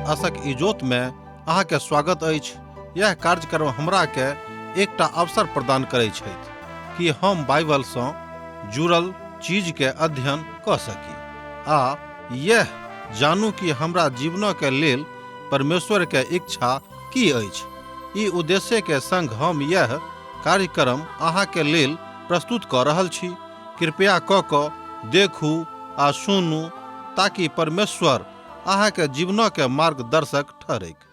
आशक इजोत में अहाँ के स्वागत अछि। यह कार्यक्रम हमरा के एकटा अवसर प्रदान करै छथि कि हम बाइबल सँ जुड़ल चीज के अध्ययन कऽ सकी आ यह जानू कि हमरा जीवन के लेल परमेश्वर के इच्छा की अछि। ई उद्देश्य के संग हम यह कार्यक्रम अहाँ के लेल प्रस्तुत कऽ रहल छी। कृपया कऽ कऽ देखू आ सुनू ताकि परमेश्वर अहाँ के जीवन के मार्गदर्शक ठहरैक।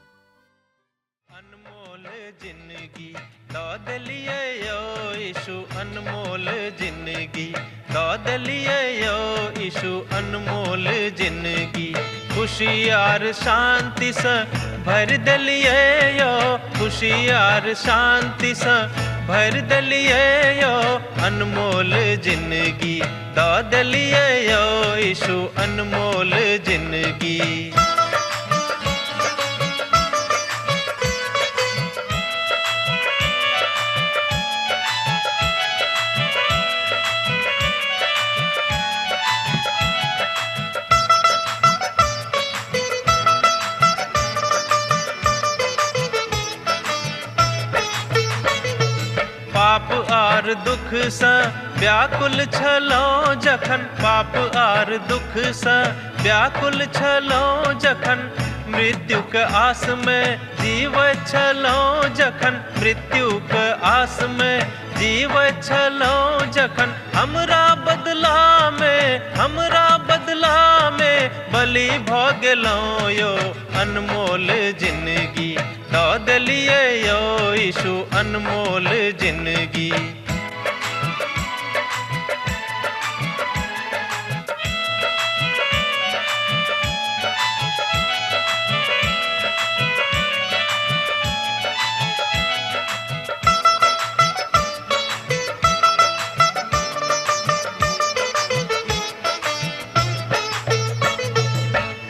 अनमोल जिंदगी दऽ देलियै यौ यीशु, अनमोल जिंदगी दऽ देलियै यौ यीशु, अनमोल जिंदगी खुशी आर शांतिसँ भरि देलियै यौ, खुशी आर शांतिसँ भरि देलियै यौ, अनमोल जिंदगी दऽ देलियै यौ यीशु, अनमोल जिंदगी। पाप आर दुख सँ व्याकुल छलहुँ जखन, पाप आर दुख सँ व्याकुल छलहुँ जखन, मृत्युक आस में जीवैत छलहुँ जखन, मृत्युक आस में जीवैत छलहुँ जखन, हमरा बदला में, हमरा बदला में बलि भऽ गेलहुँ यौ, अनमोल जिंदगी दऽ देलियै यौ यीशु, अनमोल जिंदगी।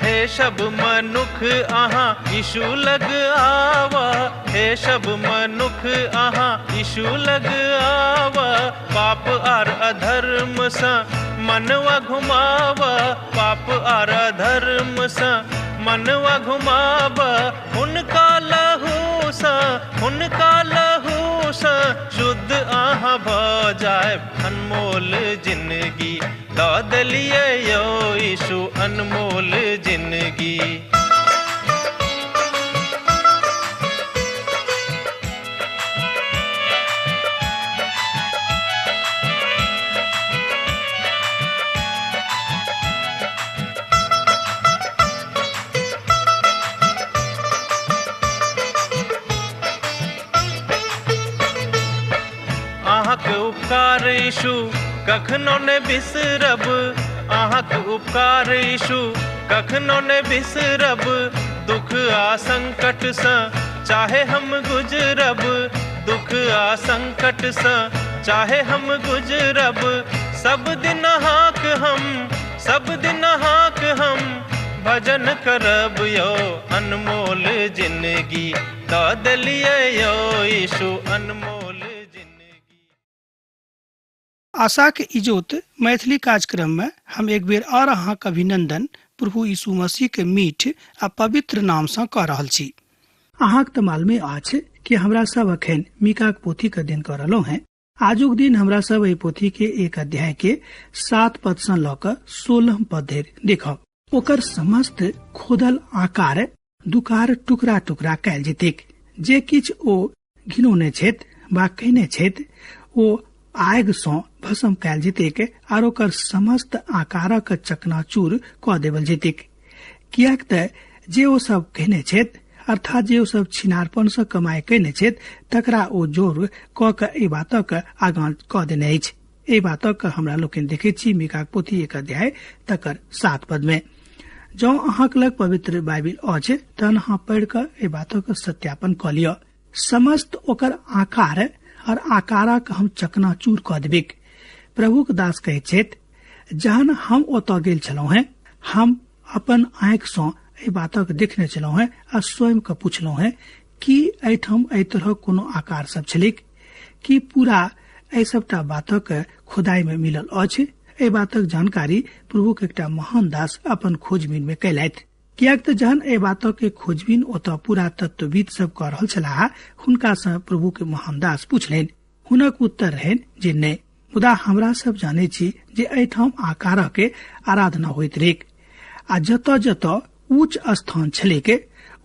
हे सब मनुख अहाँ यीशु लग आवा, हे सब मनुख अहाँ यीशु लग आवा, पाप आर अधर्म सँ मनवा घुमावा, पाप आर अधर्म सँ मनवा घुमावा, हुनका लहू सँ, हुनका लहू सँ शुद्ध अहाँ भऽ जायब, अनमोल जिंदगी दऽ देलियै यौ यीशु, अनमोल जिंदगी। अहाँक उपकार यीशु कखनो ने बिसरब, अहाँक उपकार यीशु कखनो ने बिसरब, दुख आ संकट सँ चाहे हम गुजरब, दुख आ संकट सँ चाहे हम गुजरब, सब दिन अहाँक हम, सब दिन अहाँक हम भजन करब यौ, अनमोल जिंदगी दऽ देलियै यौ यीशु, अनमोल जिंदगी। आशाक इजोत मैथिली कार्यक्रम में हम एक बेर और अहाँक अभिनंदन प्रभु यीशु मसीह के मीठ आ पवित्र नाम सँ कऽ रहल छी। अहाँक तऽ मालूमे अछि कि हमरा सब अखन मीकाक पोथी के अध्ययन कऽ रहलहुँ हैं। आजुक दिन हमरा सब एहि पोथी के एक अध्याय के 7 पद सँ लऽ कऽ 16 पद धरि देखब। ओकर समस्त खोदल आकार दुकार टुकड़ा टुकड़ा कयल जेतैक। जे किछु ओ घिनौने छथि वा कयने छथि ओ आगि सँ भस्म कयल जेतैक आर ओकर समस्त आकारक चकनाचूर कऽ देबल जेतैक। किएक तऽ जे ओ सब कयने छथि, अर्थात जे ओ सब छिनारपन सँ कमाइ कयने छथि, तकरा ओ जोर कऽ कऽ एहि बातक आगाँ कऽ देने अछि। एहि बातक हमरा लोकनि देखैत छी मीकाक पोथी 1 अध्याय तकर 7 पद में। जँ अहाँक लग पवित्र बाइबिल अछि तहन अहाँ पढ़ि कऽ एहि बातक सत्यापन कऽ लिअ। समस्त ओकर आकार और आकारक हम चकनाचूर कऽ देबिक। प्रभुक दास कहैत छथि, जहन हम ओतऽ गेल छलहुँ हेँ, हम अपन आँखि सँ एहि बातक देखने छलहुँ हेँ आ स्वयं के पुछलहुँ हेँ, की एहिठाम एहि तरहक कोनो आकार सब छलैक? की पूरा एहि सबटा बातक खुदाई में मिलल अछि? एहि बातक जानकारी प्रभुक एकटा महान दास अपन खोजबीन में कयलथि। किएक तऽ जहन एहि बातक के खोजबीन ओतऽ पुरातत्वविद सब कऽ रहल छलाह, हुनका सँ प्रभु के महानदास पूछलनि। हुनक उत्तर रहनि जे नहि, मुदा हमरा सब जानै छी जे एहिठाम आकारक के आराधना होइत रहैक आ जतऽ जतऽ ऊंच स्थान छलैक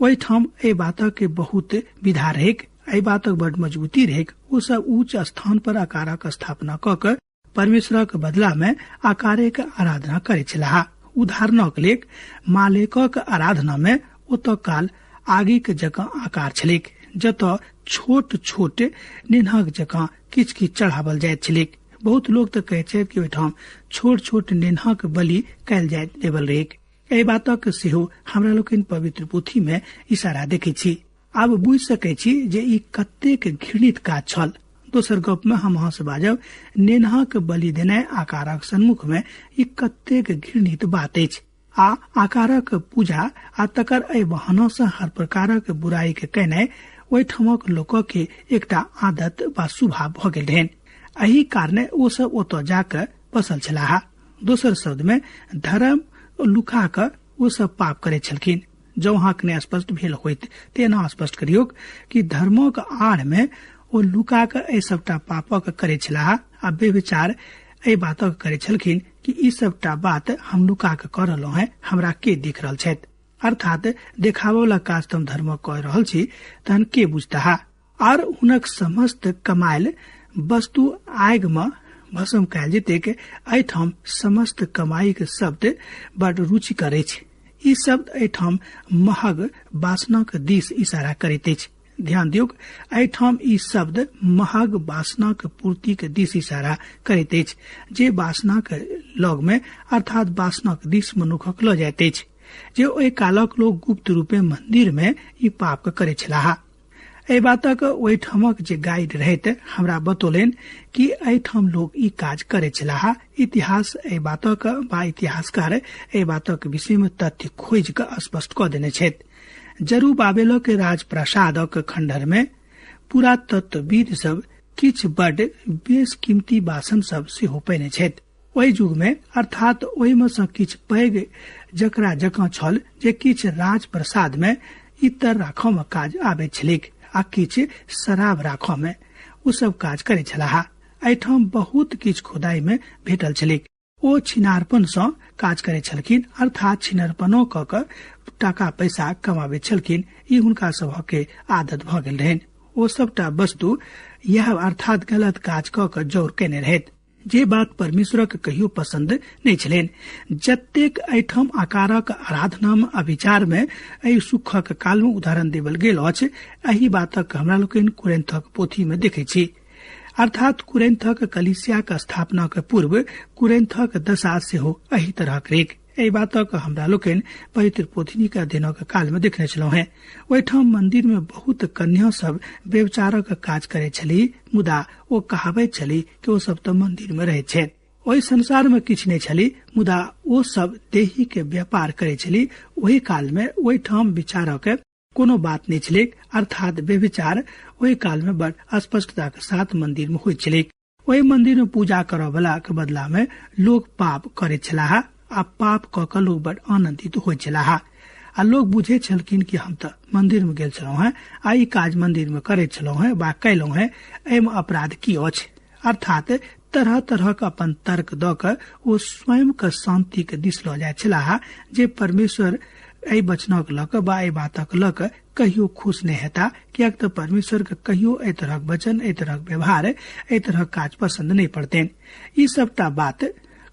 ओहिठाम एहि बातक के बहुत विधा रहैक, एहि बातक बड मजबूती रहैक। ओ सब ऊंच स्थान पर आकारक स्थापना कऽ के परमेश्वरक बदला में आकारेक आराधना करैत छलाह। उदाहरणक लेल मालेकक आराधना में ओतऽ काल आगिक जकाँ आकार छलैक, जतऽ छोट छोट नेन्हक जकाँ किछु किछु चढ़ावल जाइत छलैक। बहुत लोक तऽ कहैत छथि कि ओहिठाम छोट छोट नेन्हक बलि कयल जाइत देवल रहैक। एहि बातक सेहो हमरा लोकनि पवित्र पोथी में इशारा देखैत छी। आब बुझि सकै छी जे ई कतेक घृणित काज छल। दोसर गप में हम अहाँ से बाजब, नेन्हाक बलि देनाइ आकारक सन्मुख में ई कतेक घृणित बात अछि। आ आकारक पूजा आ तकर एहि बहाना सँ हर प्रकारक बुराई के केनाइ ओहिठामक लोकक के एकटा आदत वा स्वभाव भऽ गेल रहनि। एहि कारणे ओ सब ओतऽ जाकऽ बसल छलाह। दोसर शब्द में धर्म लुका कऽ ओ सब पाप करैत छलखिन। जँ अहाँके नहि स्पष्ट भेल होइत तऽ एना स्पष्ट करियौक कि धर्मक आड़ में ओ लुका कऽ एहि सबटा पापक करैत छलाह आ व्यभिचार एहि बातक करैत छलखिन कि ई सबटा बात हम लुका कऽ कऽ रहलहुँ हैं, हमरा के देख रहल छथि। अर्थात देखाबऽ वाला काज तऽ हम धर्मक कऽ रहल छी, तहन के बुझताह। आर हुनक समस्त कमायल वस्तु आगि में भस्म कयल जेतैक। एहिठाम समस्त कमाईक शब्द बड रुचिकर अछि। ई शब्द एहिठाम महग वासनाक दिस इशारा करैत अछि। ध्यान दियौक, एहिठाम ई शब्द महग वासनाक पूर्तिक दिस इशारा करैत अछि, जे वासनाक लग में अर्थात वासनाक दिस मनुखक लऽ जाइत अछि, जे ओहि कालक लोक गुप्त रूपे मंदिर में ई पाप करैत छलाह। एहि बातक ओहिठामक जे गाइड रहैत हमरा बतौलनि कि एहिठाम लोक ई काज करैत छलाह। इतिहास एहि बातक वा इतिहासकार एहि बातक विषय में तथ्य खोजि कऽ स्पष्ट कऽ देने छथि। जरूबाबेलक राजप्रासादक खंडहर में पुरातत्वविद सब किछु बड बेस कीमती बासन सब सेहो पेने छथि। ओहि युग में अर्थात ओहि में सँ किछु पैघ जकरा जकाँ छल जे किछु राजप्रसाद में इतर राखऽ में काज आबैत छलैक आ किछु शराब राखऽ में ओ सब काज करैत छलाह। एहिठाम बहुत किछु खोदाई में भेटल छलैक। ओ छिनारपन सँ काज करैत छलखिन, अर्थात छिनरपनो कऽ कऽ टाका पैसा कमाबैत छलखिन। ई हुनका सभक के आदत भऽ गेल रहनि। ओ सबटा वस्तु यैह अर्थात गलत काज कऽ कऽ जौर केने रहैत, जे बात परमेश्वरक कहियो पसंद नहि छलनि। जतेक एहिठाम आकारक आराधना में अभिचार में एहि सुखक काल में उदाहरण देवल गेल अछि, एहि बातक हमरा लोकनि कुरिन्थक पोथी में देखैत छी। अर्थात कुरिन्थक कलीसियाक स्थापनाक पूर्व कुरिन्थक दशा सेहो एहि तरहक रहैक। एहि बातक हमरा लोकनि पवित्र पोथीक अध्ययनक काल में देखने छलहुँ हेँ। ओहिठाम मंदिर में बहुत कन्या सब व्यभिचारक काज करैत छलीह, मुदा ओ कहाबैत छलीह कि ओ सब तऽ मंदिर में रहैत छथि। ओहि संसार में किछु नहि छली, मुदा ओ सब देही के व्यापार करैत छली। ओहि काल में ओहिठाम विचारक कोनो बात नहि छलैक, अर्थात व्यभिचार ओहि काल में बड़ स्पष्टताक साथ मंदिर में होइत छलैक। ओहि मंदिर में पूजा करऽ वाला के बदला में लोक पाप करैत छलाह आ पाप कऽ कऽ लोक बड़ आनंदित होइत छलाह आ लोक बुझैत छलखिन कि हम तऽ मंदिर में गेल छलहुँ हेँ आ ई काज मंदिर में करैत छलहुँ हेँ वा कयलहुँ हेँ, एहिमे अपराध की अछि। अर्थात तरह तरहक अपन तर्क दऽ कऽ ओ स्वयं के शांति के दिस लऽ जाइत छलाह, जे परमेश्वर एहि वचनक लऽ कऽ वा एहि बातक लऽ कऽ कहियो खुश नहि हेता, किएक तऽ परमेश्वर के कहियो एहि तरहक वचन, एहि तरहक व्यवहार, एहि तरहक काज पसंद नहि पड़तनि। ई सबटा बात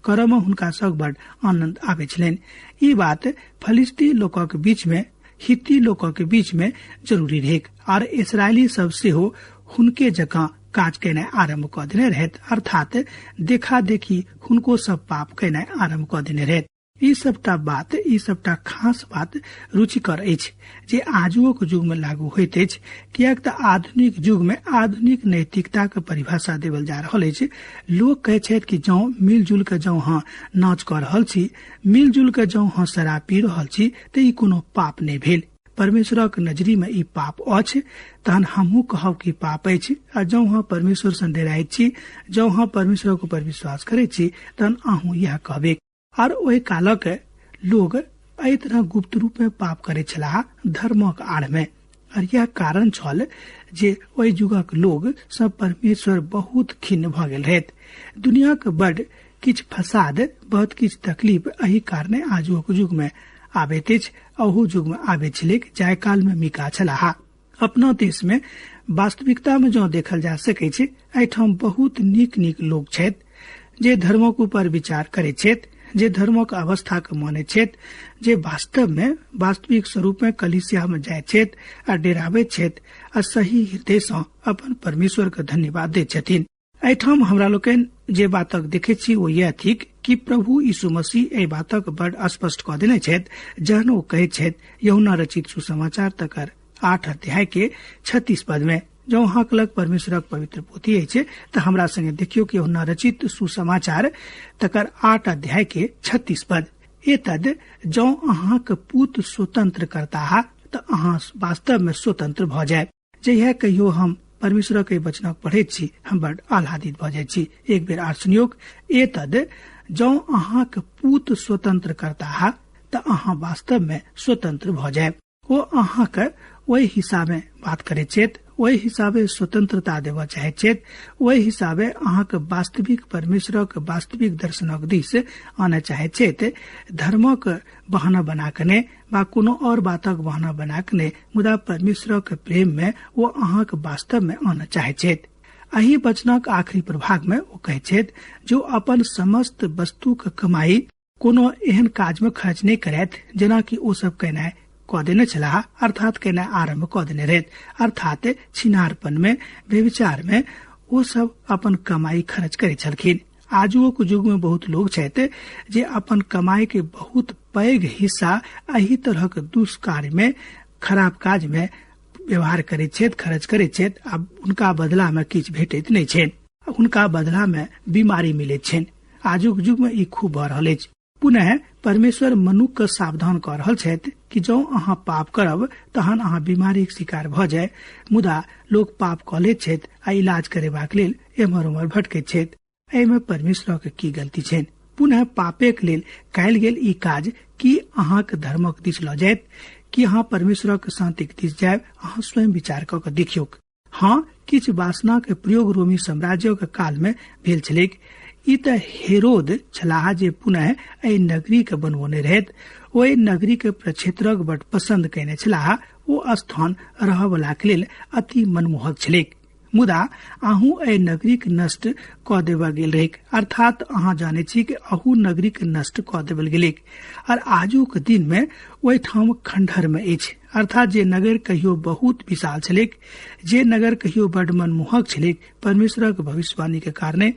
करऽ मे हुनका सब बड़ आनंद आबैत छलनि। ई बात फलिस्ती लोकक बीच में, हित्ती लोकक बीच में जरूरी रहैक आर इसराइली सब सेहो हुनके जकाँ काज केनाइ आरम्भ कऽ देने रहैत, अर्थात देखा देखी हुनको सब पाप केनाइ आरम्भ कऽ देने रहैत। ई सबटा बात, ई सबटा खास बात रुचिकर अछि जे आजुओक युग में लागू होइत अछि, किएक तऽ आधुनिक युग में आधुनिक नैतिकताक परिभाषा देवल जा रहल अछि। लोक कहैत छथि कि जौं मिलजुल के जौं अहाँ नाच कऽ रहल छी, मिलजुल के जौं अहाँ शराब पी रहल छी, तऽ ई कोनो पाप नहि भेल। परमेश्वरक नजरी में ई पाप अछि, तहन हमहूँ कहब कि पाप अछि। आ जौं अहाँ परमेश्वर सँ डेराइत छी, जौं अहाँ परमेश्वरक ऊपर विश्वास करैत छी, तहन अहूँ इएह कहबे। आर ओहि कालक लोग एहि तरह गुप्त रूप में पाप करैत छलाह धर्मक आड़ में। और यह कारण छल जे ओहि युगक लोग सब परमेश्वर बहुत खिन्न भऽ गेल रहैत। दुनियाक बड किछु फसाद, बहुत किछु तकलीफ एहि कारणे आजुक युग में आबैत अछि, अहू युग में आबैत छलैक जाहि काल में मीका छलाह। अपना देश में वास्तविकता में जँ देखल जा सकै छै, एहिठाम बहुत नीक नीक लोग छथि जे धर्मक ऊपर विचार करैत छथि, जे धर्मक अवस्था के मानैत छथि, जे वास्तव में वास्तविक स्वरूप में कलीसिया में जाइत छथि आ डेराबैत छथि आ सही हृदय सँ अपन परमेश्वर के धन्यवाद दैत छथिन। एहिठाम हमरा लोकनि जे बातक देखैत छी ओ यैह थिक कि प्रभु यीशु मसीह एहि बातक बड स्पष्ट कऽ देने छथि जहन ओ कहैत छथि यूहन्ना रचित सुसमाचार तकर 8 अध्याय के 36 पद में। जँ अहाँक लग परमेश्वरक पवित्र पोथी अछि तऽ हमरा संगे देखियौ कि यूहन्ना रचित सुसमाचार तकर 8 अध्याय के 36 पद, एतद जँ अहाँक पूत स्वतंत्र करताह तऽ अहाँ वास्तव में स्वतंत्र भऽ जायब। जहिया कहियो हम परमेश्वरक एहि वचनक पढ़ैत छी हम बड आह्लादित भऽ जाइत छी। एक बेर आर सुनियौक, एतद जँ अहाँक पूत स्वतंत्र करताह तऽ अहाँ वास्तव में स्वतंत्र भऽ जायब। ओ अहाँक ओहि हिसाबे बात करैत छथि, ओहि हिसाबे स्वतंत्रता देबऽ चाहैत छथि, ओहि हिसाबे अहाँक वास्तविक परमेश्वरक वास्तविक दर्शनक दिस आनऽ चाहैत छथि। धर्मक बहाना बना कऽ नहि वा कोनो और बातक बहाना बना कऽ नहि, मुदा परमेश्वरक प्रेम में ओ अहाँक वास्तव में आनऽ चाहैत छथि। एहि वचनक आखिरी प्रभाग में ओ कहैत छथि जो अपन समस्त वस्तुक कमाई कोनो एहन काज में खर्च नहि करैत जेना कि ओ सब केनाइ कऽ देने छलाह, अर्थात केनाइ आरम्भ कऽ देने रहैत, अर्थात छिनारपन में, व्यभिचार में ओ सब अपन कमाई खर्च करैत छलखिन। आजुक युग में बहुत लोग छथि जे अपन कमाई के बहुत पैघ हिस्सा एहि तरहक दुष्कार्य में, खराब काज में व्यवहार करैत छथि, खर्च करैत छथि आ हुनका बदला में किछु भेटैत नहि छनि, हुनका बदला में बीमारी मिलैत छनि। आजुक युग में ई खूब भऽ रहल अछि। पुनः परमेश्वर मनुख के सावधान कऽ रहल छथि कि जँ अहाँ पाप करब तहन अहाँ बीमारीक शिकार भऽ जाय, मुदा लोक पाप कऽ लैत छथि आ इलाज करेबाक लेल एम्हर ओम्हर भटकैत छथि। एहिमे परमेश्वरक की गलती छनि? पुनः पापेक लेल कयल गेल ई काज की अहाँक धर्मक दिस लऽ जायत? की अहाँ परमेश्वरक शांतिक दिस जायब? अहाँ स्वयं विचार कऽ कऽ देखियौक। हाँ, किछु वासना के प्रयोग रोमी साम्राज्यक काल में भेल छलैक। ई तऽ हेरोद छलाह जे पुनः एहि नगरी के बनवौने रहैत। ओ एहि नगरी के प्रक्षेत्रक बड पसंद कयने छलाह। ओ स्थान रहऽवला के लेल अति मनमोहक छलैक। मुदा अहूँ एहि नगरी के नष्ट कऽ देबऽ गेल रहैक, अर्थात अहाँ जानै छी कि अहू नगरी के नष्ट कऽ देबल गेलैक और आजुक दिन में ओहिठाम खंडहर में अछि। अर्थात जे नगर कहियो बहुत विशाल छलैक, जे नगर कहियो बड मनमोहक छलैक, परमेश्वरक भविष्यवाणी के कारणे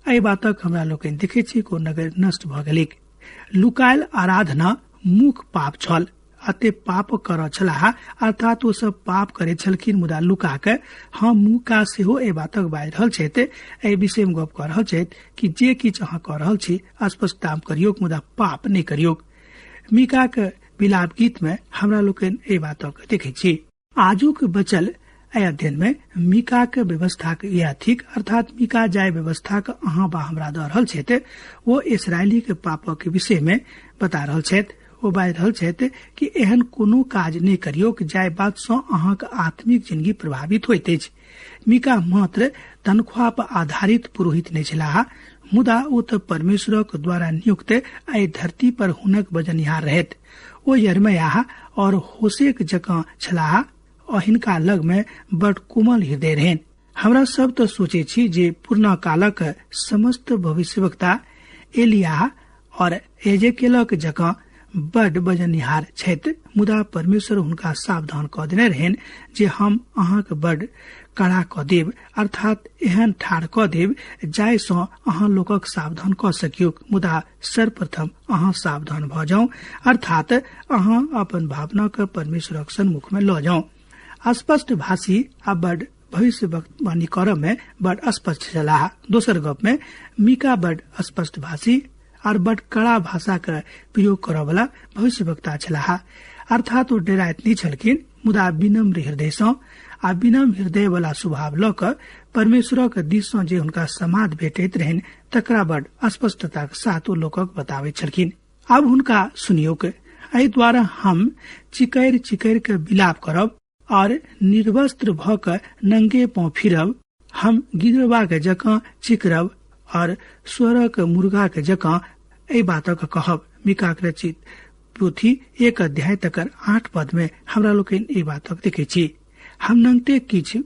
एहि बातक हमरा लोकनि देखैत छी कि ओ नगर नष्ट भऽ गेलैक। लुकायल आराधना मुख्य पाप छल, अते पाप करऽ छलाह, अर्थात ओ सब पाप करैत छलखिन मुदा लुका के। हाँ, मुका सेहो एहि बातक बाजि रहल छथि, एहि विषय में गप कऽ रहल छथि कि जे किछु अहाँ कऽ रहल छी स्पष्टता करियौक, मुदा पाप नहि करियौक। मीका के विलाप गीत में हमरा लोकनि एहि बातक देखैत छी। आजुक बचल एहि अध्ययन में मीका के व्यवस्था के इएह थिक, अर्थात मीका जाय व्यवस्था के अहाँ बा हमरा दऽ रहल छथि ओ इसराइली के पापक विषय में बता रहल छथि। ओ बाजि रहल छथि कि एहन कोनो काज नहि करियौक जाहि बात सँ अहाँक आत्मिक जिंदगी प्रभावित होइत अछि। मीका मात्र तनख्वाह पर आधारित पुरोहित नहि छलाह, मुदा ओ तऽ परमेश्वरक द्वारा नियुक्त एहि धरती पर हुनक बजनिहार रहथि। ओ यिर्मयाह और होशेक जकाँ छलाह और हिनका लग में बड कोमल हृदय रहनि। हमरा सब तऽ सोचे छी जे पुरना कालक समस्त भविष्यवक्ता एलियाह और एजेकेलक जकाँ बड बजनिहार छथि, मुदा परमेश्वर हुनका सावधान कऽ देने रहनि जे हम अहाँक बड कड़ा कऽ देब, अर्थात एहन ठाढ़ कऽ देब जाहि सँ अहाँ लोकक सावधान कऽ सकियौक, मुदा सर्वप्रथम अहाँ सावधान भऽ जाउ, अर्थात अहाँ अपन भावना के परमेश्वरक सन्मुख में लऽ जाउ। स्पष्ट भाषी आ बड भविष्यवाणी करऽ में बड स्पष्ट छलाह। दोसर गप में मीका बड स्पष्ट भाषी और बड कड़ा भाषा के प्रयोग करऽ वाला भविष्यवक्ता छलाह, अर्थात ओ डराइत नहि छलखिन, मुदा विनम्र हृदय सँ आ विनम्र हृदय वाला स्वभाव लऽ कऽ परमेश्वरक दिस सँ जे हुनका समाद भेटैत रहनि तकरा बड स्पष्टताक साथ ओ लोकक बताबैत छलखिन। आब हुनका सुनियौक। एहि द्वारा हम चिकरि चिकरि के विलाप करब और निर्वस्त्र भऽ कऽ नंगे पाँव फिरब। हम गिदड़बा के जकाँ चिकरब और स्वरक मुर्गा के जकाँ एहि बातक कहब। मीकाक रचित पोथी 1 अध्याय तकर 8 पद में हमरा लोकनि एहि बातक देखै छी। हम नंगटे किछु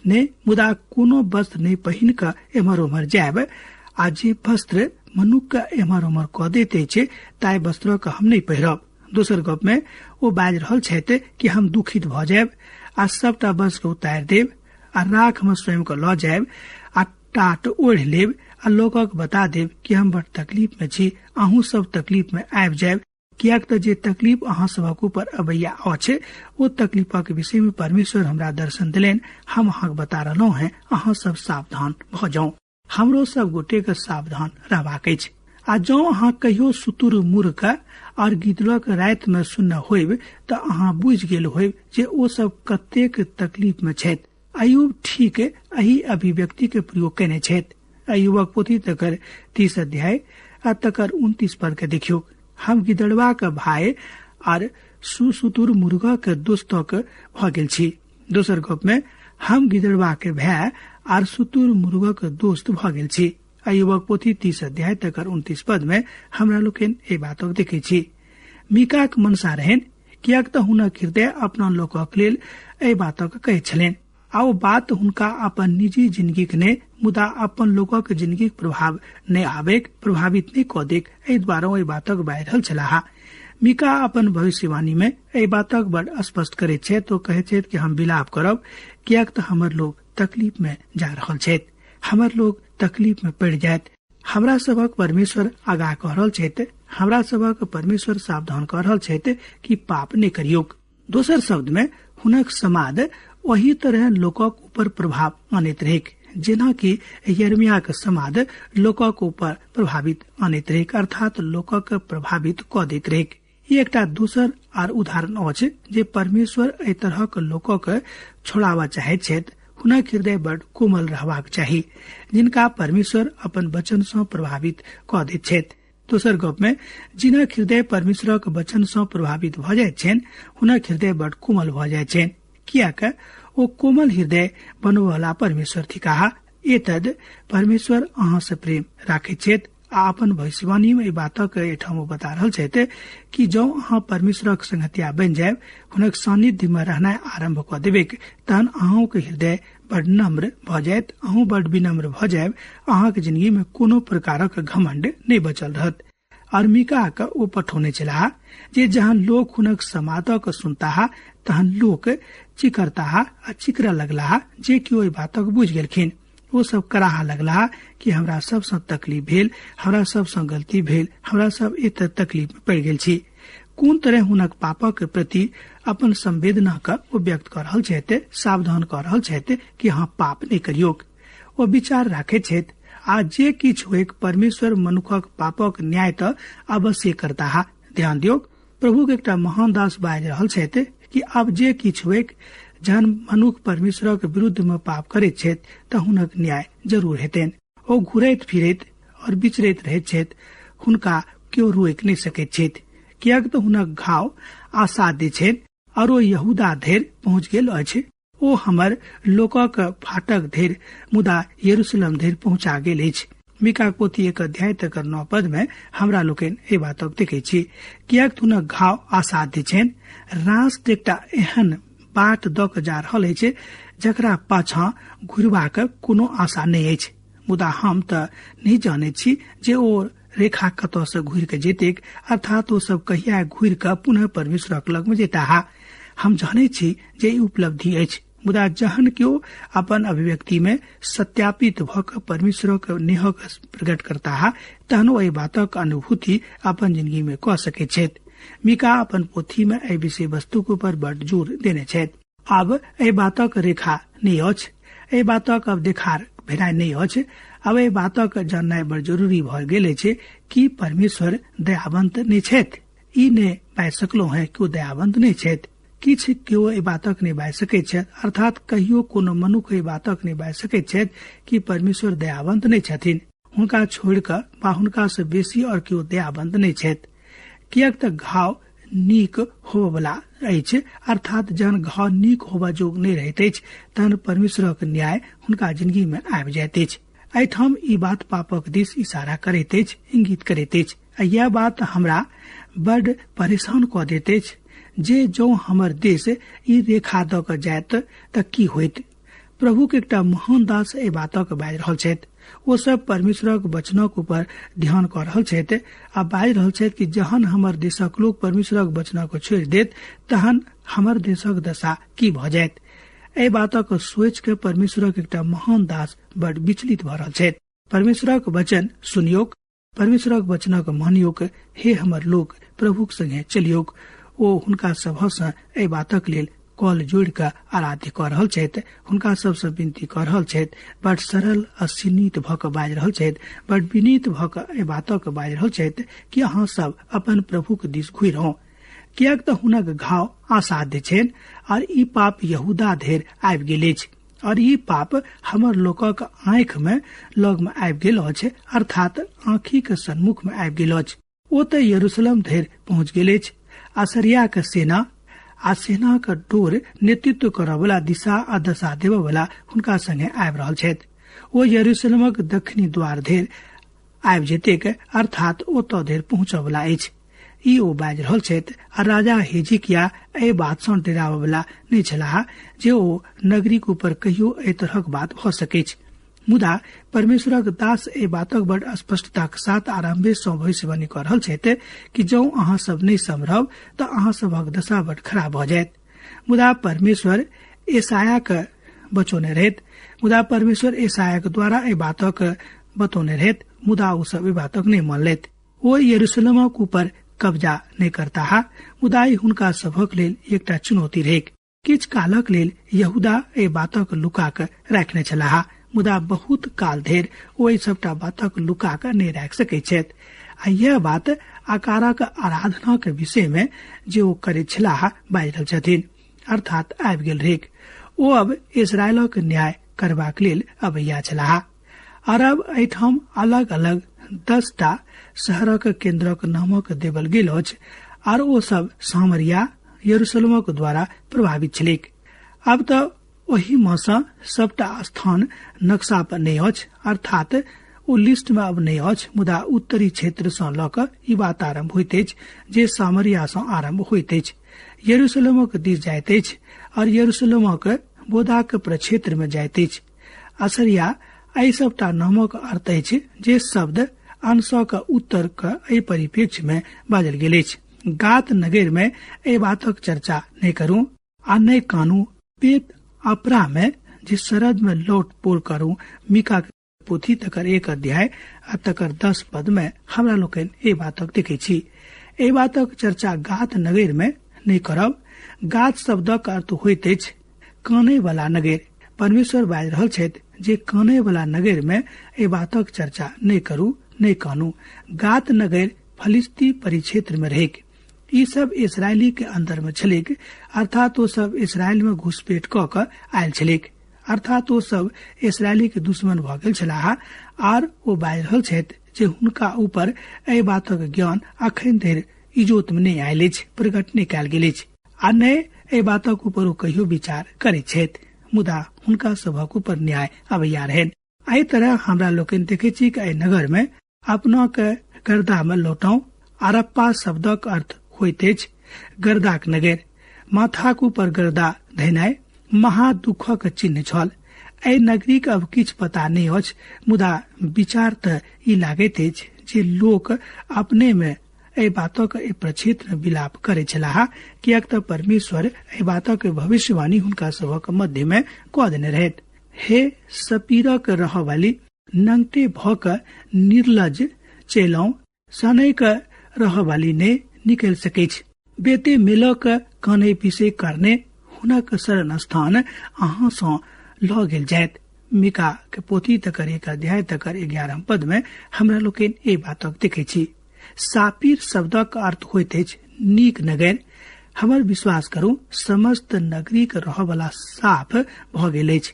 नहि मुदा कोनो वस्त्र नहि पहिन कऽ एम्हर ओम्हर जायब, आ जे वस्त्र मनुख के एम्हर ओम्हर कऽ दैत अछि ताहि वस्त्र के हम नहि पहिरब। दोसर गप में ओ बाजि रहल छथि कि हम दुखित भऽ जायब आ सबटा वस्त्र उतारि देब आ राख में स्वयं के लऽ जायब आ टाट ओढ़ि लेब आ लोकक बता देब कि हम बड़ तकलीफ में छी, अहूँ सब तकलीफ में आबि जायब, किएक तऽ जे तकलीफ अहाँ सभक ऊपर अबैया अछि ओ तकलीफक विषय में परमेश्वर हमरा दर्शन देलनि, हम अहाँके बता रहलहुँ हैं, अहाँ सब सावधान भऽ जाउ। हमरो सब गोटे के सावधान रहबाक अछि। आ जँ अहाँ कहियो सुतुर मुर्ग और गिदड़क राति में सुनने होइब तऽ अहाँ बुझि गेल होइब जे ओ सब कतेक तकलीफ में छथि। अयूब ठीक एहि अभिव्यक्ति के प्रयोग केने छथि। अयूबक पोथी तकर 30 अध्याय आ तकर 29 पद के देखियौ। हम गिदड़वा के भाय आर सुसुतुर मुर्गा के दोस्तक भऽ गेल छी। दोसर गप में हम गिदड़वा के भाय आर सुतुर मुर्गा के दोस्त भऽ गेल छी। अयूबक पोथी 30 अध्याय तकर 29 पद में हमरा लोकनि एहि बातक देखै छी। मीकाक मनसा रहनि, किएक तऽ हुनक हृदय अपना लोकक लेल एहि बातक कहैत छलनि आ ओ बात हुनका अपन निजी जिंदगीक नहि मुदा अपन लोकक जिंदगीक प्रभाव नहि आबैक, प्रभावित नहि कऽ देक, एहि द्वारा एहि बातक बाजि रहल छलाह। मीका अपन भविष्यवाणी में एहि बातक बड़ स्पष्ट करैत छथि। ओ कहैत छथि कि हम विलाप करब किएक तऽ हमर लोक तकलीफ में जा रहल छथि, हमर लोक तकलीफ में पड़ि जायत। हमरा सभक परमेश्वर आगाह कऽ रहल छथि, हमरा सभक परमेश्वर सावधान कऽ रहल छथि कि पाप नहि करियौक। दोसर शब्द में हुनक समाद ओही तरह लोकक ऊपर प्रभाव अनैत रहैक जेना कि यिर्मयाह समाद लोकक ऊपर प्रभावित अनैत रहैक, अर्थात लोकक प्रभावित कऽ दैत रहैक। ई एकटा दोसर आर उदाहरण अछि जे परमेश्वर एहि तरहक लोकक छोड़ाबऽ चाहैत छथि। हुनक हृदय बड़ कोमल रहबाक चाही जिनका परमेश्वर अपन वचन सँ प्रभावित कऽ दैत छथि। दोसर गप में जिनक हृदय परमेश्वरक वचन सँ प्रभावित भऽ जाइत छनि हुनक हृदय बड़ कोमल भऽ जाइत छनि, किएक ओ कोमल हृदय बनबऽवला परमेश्वर थिकाह। एतद परमेश्वर अहाँ सँ प्रेम राखैत छथि आ अपन भविष्यवाणी में एहि बातक एहिठाम ओ बता रहल छथि कि जँ अहाँ परमेश्वरक संगतिया बनि जायब, हुनक सान्निध्य में रहनाइ आरम्भ कऽ देबैक, तहन अहूँक हृदय बड़ नम्र भऽ जायत, अहूँ बड़ विनम्र भऽ जायब, अहाँक जिंदगी में कोनो प्रकारक घमंड नहि बचल रहत। और मीका के ओ पठौने छलाह जे जहन लोक हुनक समादक सुनताह तहन लोक चिकरताह आ चिकरऽ लगलाह जे कि ओहि बातक बुझि गेलखिन। ओ सब कराह लगलाह कि हमरा सब सँ तकलीफ भेल, हमरा सब सँ गलती भेल, हमरा सब एत तकलीफ में पड़ि गेल छी। कोन तरह हुनक पापक प्रति अपन संवेदना के ओ व्यक्त कऽ रहल छथि, सावधान कऽ रहल छथि कि अहाँ पाप नहि करियौक। ओ विचार राखैत छथि आ जे किछु होइक परमेश्वर मनुखक पापक न्याय तऽ अवश्य करताह। ध्यान दियौक, प्रभुक एकटा महान दास बाजि रहल छथि कि आब जे किछु होइक, जहन मनुख परमेश्वरक विरुद्ध में पाप करैत छथि तऽ हुनक न्याय जरूर हेतनि। ओ घुरैत फिरैत और विचरैत रहैत छथि, हुनका केओ रोकि नहि सकैत छथि, किएक तऽ हुनक घाव असाध्य छनि और ओ यहूदा धरि पहुँच गेल अछि। ओ हमर लोकक फाटक धरि मुदा यरूशलेम धरि पहुँचा गेल अछि। मीका पोथी 1 अध्याय तकर 9 पद में हमरा लोकनि एहि बातक देखै छी, किएक हुनक घाव असाध्य छनि। राष्ट्र एकटा एहन बाट दऽ कऽ जा रहल अछि जकरा पाछाँ घुरबाक कोनो आशा नहि अछि, मुदा हम तऽ नहि जानैत छी जे ओ रेखा कतऽ से घुरि कऽ जेतैक, अर्थात ओ सब कहिया घुरि कऽ पुनः परमेश्वरक लग में जेताह। हम जानैत छी जे ई उपलब्धि अछि, मुदा जहन केओ अपन अभिव्यक्ति में सत्यापित भऽ कऽ परमेश्वरक नेहक प्रकट करताह तहन ओ एहि बातक अनुभूति अपन जिंदगी में कऽ सकैत छथि। मीका अपन पोथी में एहि विषय वस्तुक ऊपर बड़ जोर देने छथि। आब एहि बातक रेखा नहि अछि, एहि बातक अब देखार भेनाइ नहि अछि। आब एहि बातक जाननाइ बड़ जरूरी भऽ गेल अछि कि परमेश्वर दयावंत नहि छथि। ई नहि बाजि सकलहुँ हैं कि ओ दयावंत नहि छथि। किछु केओ एहि बातक नहि बाजि सकैत छथि, अर्थात कहियो कोनो मनुख एहि बातक नहि बाजि सकैत छथि कि परमेश्वर दयावंत नहि छथिन। हुनका छोड़ि कऽ वा हुनका सँ बेसी और केओ दयावंत नहि छथि, किएक तऽ घाव नीक होबयवला अछि, अर्थात जहन घाव नीक होबय जोग नहि रहैत अछि तहन परमेश्वरक न्याय हुनका जिंदगी में आबि जाइत अछि। एहिठाम ई बात पापक दिस इशारा करैत अछि, इंगित करैत अछि। यह बात हमरा बड परेशान कऽ दैत अछि जे जौं हमर देश ई रेखा दऽ कऽ जायत तऽ की होइत। प्रभु के एकटा महान दास एहि बातक बाजि रहल छथि। ओ सब परमेश्वरक वचनक ऊपर ध्यान कऽ रहल छथि आ बाजि रहल छथि कि जहन हमर देशक लोक परमेश्वरक वचनक छोड़ि देत तहन हमर देशक दशा की भऽ जायत। एहि बातक सोचि के परमेश्वरक एकटा महान दास बड विचलित भऽ रहल छथि। परमेश्वरक वचन सुनियोक, परमेश्वरक वचनक मानियोक, हे हमर लोक प्रभुक संगे चलियोक। ओ हुनका सभसँ एहि बातक लेल कॉल जोड़ि कऽ आराध्य कऽ रहल छथि, हुनका सबसँ विनती कऽ रहल छथि। बड सरल आ सीमित भऽ कऽ बाजि रहल छथि, बड विनीत भऽ कऽ एहि बातक बाजि रहल छथि कि अहाँ सब अपन प्रभुक दिस घुरि रहू, किएक तऽ हुनक घाव असाध्य छनि और ई पाप यहूदा धरि आबि गेल अछि और ई पाप हमर लोकक आँखि में लग में आबि गेल अछि, अर्थात आँखि के सन्मुख में आबि गेल अछि। ओ तऽ यरूशलेम धरि पहुँच गेल अछि। असरिया के सेना आ सेना के डोर नेतृत्व करऽ वाला दिशा आ दशा देबऽ वाला हुनका संगे आबि रहल छथि। ओ यरूशलेमक दक्षिणी द्वार धरि आबि जेतेक, अर्थात ओतऽ धरि पहुँचऽ वाला अछि। ई ओ बाजि रहल छथि। आ राजा हेजिकिया एहि बात सँ डराबऽ वाला नहि छलाह जे ओ नगरीक ऊपर कहियो एहि तरहक बात भऽ सकैछ। मुदा परमेश्वरक दास एहि बातक बड स्पष्टताक साथ आरम्भे सँ भविष्यवाणी कऽ रहल छथि कि जौं अहाँ सब नहि सम्हरब तऽ अहाँ सभक दशा बड खराब भऽ जायत। मुदा परमेश्वर एसायाक बचौने रहैत, मुदा परमेश्वर एसायाक द्वारा एहि बातक बतौने रहैत, मुदा ओ सब एहि बातक नहि मानलथि। ओ यरूशलेमक ऊपर कब्जा नहि करताह, मुदा ई हुनका सभक लेल एकटा चुनौती रहैक। किछु कालक लेल यहूदा एहि बातक लुका कऽ राखने छलाह, मुदा बहुत काल धरि ओ एहि सबटा बातक लुका कऽ नहि राखि सकैत छथि। आ यह बात आकारक आराधनाक विषय में जे ओ करैत छलाह बाजि रहल छथिन, अर्थात आबि गेल रहैक। ओ अब इसराइलक न्याय करबाक लेल अबैया छलाह। अरब एहिठाम अलग अलग 10टा शहरक केन्द्रक नामक देवल गेल अछि आर ओ सब सामरिया यरूशलेमक द्वारा प्रभावित छलैक। आब तऽ ओहि मे सँ सबटा स्थान नक्शा पर नहि अछि, अर्थात ओ लिस्ट मे अब नहि अछि, मुदा उत्तरी क्षेत्र सँ लऽ कऽ ई बात आरम्भ होइत अछि जे सामरिया सँ आरम्भ होइत अछि, यरूशलेमक दिस जाइत अछि और यरूशलेमक बोदाक प्रक्षेत्र मे जाइत अछि। असरिया एहि सबटा नामक अर्थ अछि जे शब्द अंशक उत्तर क एहि परिप्रेक्ष्य मे बाजल गेल अछि। गात नगर में एहि बातक चर्चा नहि करू आ नहि कानू। पेट अपरा में जे शरद में लौट पोल करू, मीका के पोथी तकर 1 अध्याय आ तकर 10 पद में हमरा लोकनि एहि बातक देखै छी। एहि बातक चर्चा गात नगर में नहि करब। गात शब्दक अर्थ होइत अछि कानै वाला नगर। परमेश्वर बाजि रहल छथि जे कानै वाला नगर में एहि बातक चर्चा नहि करू, नहि कानू। गात नगर फलिस्ती परिक्षेत्र में रहैक। ई सब इसरायली के अंदर में छलैक, अर्थात ओ सब इसराइल में घुसपैठ कऽ कऽ आयल छलैक, अर्थात ओ सब इसरायली के दुश्मन भऽ गेल छलाह। आर ओ बाजि रहल छथि जे हुनका ऊपर एहि बातक ज्ञान अखन धरि इजोत में नहि आयल अछि, प्रकट नहि कयल गेल अछि, आ नहि एहि बातक ऊपर ओ कहियो विचार करैत छथि। मुदा हुनका सभक ऊपर न्याय अबैया रहनि। एहि तरह हमरा लोकनि देखै छी कि एहि नगर में अपना के गर्दा में लौटाउ। अरप्पा शब्दक अर्थ होइत अछि गर्दाक नगर। माथाक ऊपर गर्दा धैनाइ महादुखक चिन्ह छल। एहि नगरीक अब किछु पता नहि अछि, मुदा विचार तऽ ई लागैत अछि जे लोक अपने में एहि बातक एहि प्रक्षेत्र में विलाप करैत छलाह, किएक तऽ परमेश्वर एहि बातक भविष्यवाणी हुनका सभक मध्य में कऽ देने रहैत। हे सपीरक रहवाली, नंगटे भऽ कऽ निर्लज चेलौं, सनैक रहवाली ने निकलि सकैछ। बेते मिलक कानै पीसै कारणे हुनक शरण स्थान अहाँ सँ लऽ गेल जायत। मीका के पोथी तकर 1 अध्याय तकर 11 पद में हमरा लोकनि एहि बातक देखै छी। सापीर शब्दक अर्थ होइत अछि नीक नगर। हमर विश्वास करू, समस्त नगरीक रहऽवला साफ भऽ गेल अछि।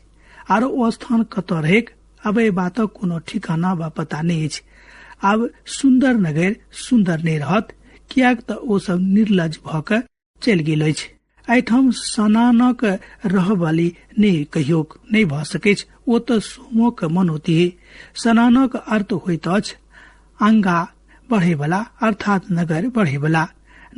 आर ओ स्थान कतऽ रहैक, अब एहि बातक कोनो ठिकाना वा पता नहि अछि। आब सुन्दर नगर सुन्दर नहि रहत, किएक तऽ ओ सब निर्लज भऽ कऽ चलि गेल अछि। एहिठाम सनानक रहवाली नहि कहियोक नहि भऽ सकैछ, ओ तऽ सोमोक मनोती। सनानक अर्थ होइत अछि आंगा बढ़ेवला, अर्थात नगर बढ़ेवला।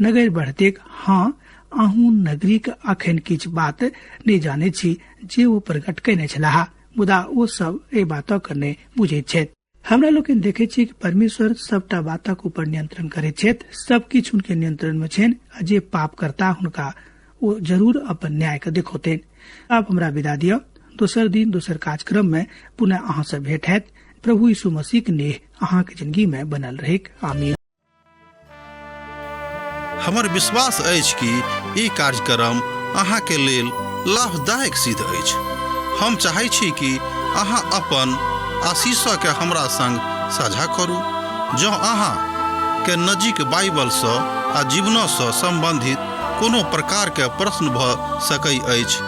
नगर बढ़तेक। हँ, अहूँ नगरीक अखन किछु बात नहि जानैत छी जे ओ प्रकट कयने छलाह, मुदा ओ सब एहि बातक नहि बुझैत छथि। हमरा लोकनि देखैत छी कि परमेश्वर सबटा बातक ऊपर नियंत्रण करैत छथि, सब किछु हुनके नियंत्रण में छनि आ जे पाप करता हुनका ओ जरूर अपन न्याय के देखौतनि। आब हमरा विदा दिअ। दोसर दिन दोसर कार्यक्रम में पुनः अहाँ से भेंट हैत। प्रभु यीशु मसीह के नेह अहाँ के जिंदगी में बनल रहेक। आमीन। हमर विश्वास अछि कि ई कार्यक्रम अहाँके लेल लाभदायक सिद्ध अछि। हम चाहै छी कि अहाँ अपन आशीषके हमरा संग साझा करू। जँ अहाँ के नजीक बाइबलसँ आ जीवनसँ सम्बन्धित कोनो प्रकारके प्रश्न भऽ सकै अछि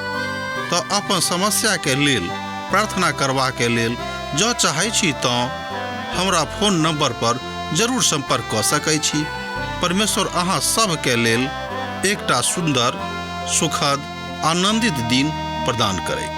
तऽ अपन समस्याके लेल प्रार्थना करबाके लेल जँ चाहै छी तँ हमरा फोन नंबर पर जरूर संपर्क कऽ सकै छी। परमेश्वर अहाँ सभके लेल एकटा सुन्दर, सुखद, आनंदित दिन प्रदान करैक।